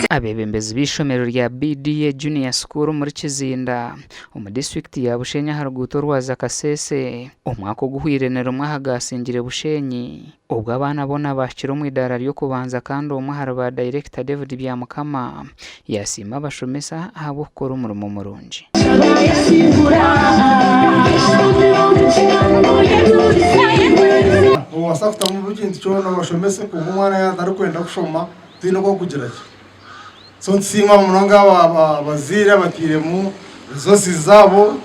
Abeebembezi b'eishomero rya BDA Junior School omuri Kizinda omu disiturikiti ya Bushenyi aha ruguuto orwa Kasese omwaka oguhweire ni rimwe aha gaasingire Bushenyi obwo abaana boona baahikire omu idaara ry'okubanza kandi omwe ahari ba dayirekita David Byamukama yaasiima abashomesa ahabw'okukora omurimo murungi. Nobaasa kutamu buri kintu kyona obashomese kwonka omwana yaaba atarikwenda kushoma tihaine oku orikugira gye. So nitusiima munonga abazaire abatairemu resources zaabo,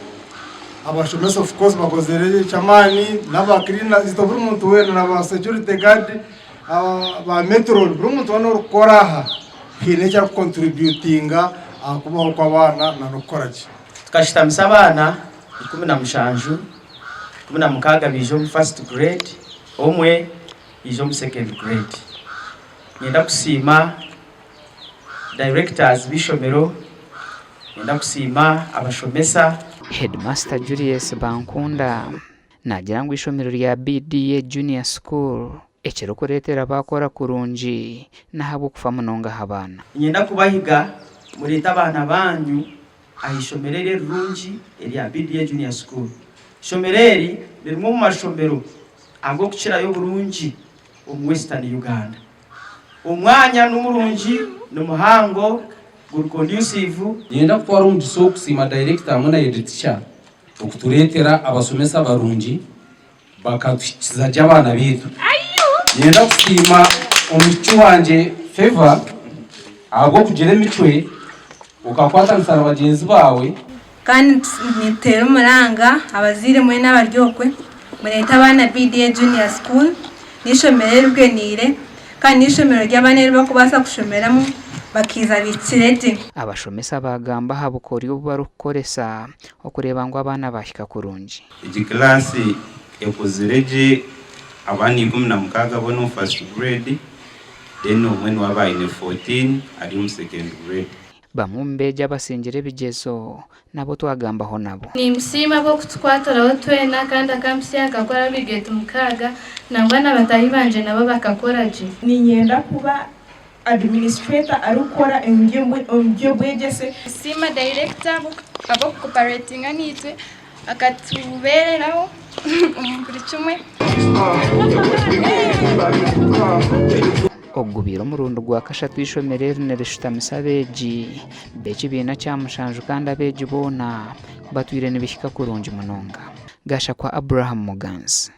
abashomesa of course bakozire eky'amaani n'aba cleaners itwe buri muntu weena na ba security guard, ba metron buri muntu weena orikukora aha haine eki arikukonturibyutinga aha kubaho kw'abaana n'okukora gye. Tukashutamisa abaana 17, 16 baija omu first grade, omwe yaija omu second grade. Niinyenda kusiima directors b'eishomero, niinyenda kusiima abashomesa. Headmaster Julius Bankunda naagira ngu eishomero rya BDA Junior School ekirikureetera baakora kurungi n'ahabw'okufa munonga aha baana. Niinyenda kubahiga mureete abaana baanyu aha ishomero eri erirungi erya BDA Junior School. Ishomero eri ni rimwe omu mashomero ag'okukirayo oburungi omu Western Uganda. Omwanya nimurungi, nimuhango, guri conducive. Niinyenda kutwara omugisa ogu kusiima dayirekita hamwe na heeditica okutureetera abashomesa barungi bakatuhikiza gye abaana baitu. Niinyenda kusiima omwishiki wangye Favour ahabw'okugira emicwe okakwatanisa na bagyenzi baawe. Kandi nituteera omuranga abazaire mwena abari okwe mureete abaana BDA Junior School n'eishomero eribweneire kandi n'eishomero ry'abaana eri barikubaasa kushomeramu bakaija bahikire gye. Abashomesa baagamba aha bukoryo obu barikukoresa okureeba ngu abaana baahika kurungi. Egi kilaasi ekuzire gye abaana 16 boona omu first grade then omwe niwe aba aine 14 ari omu second grade. Bamwe omu beegi abasingire ebigyezo nabo twagambaho nabo. Nimusiima ahabw'okutukwatiraho twena kandi akampitsya nkakora grade mukaaga nangwa na bataahi bangye nabo bakakora gye. Niinyenda kuba administrator arikukora omu by'obwegyese. Nsiima dayirekita ahabw'okukoparetinga naitwe akatubeereraho omu buri kimwe. Ogu gubaire omurundi gwa kashatu eishomero eri nirishutamisa abeegi b'ekibiina kya mushanju kandi abeegi boona batwire nibahika kurungi munonga. Gashakwa Abraham Muganzi.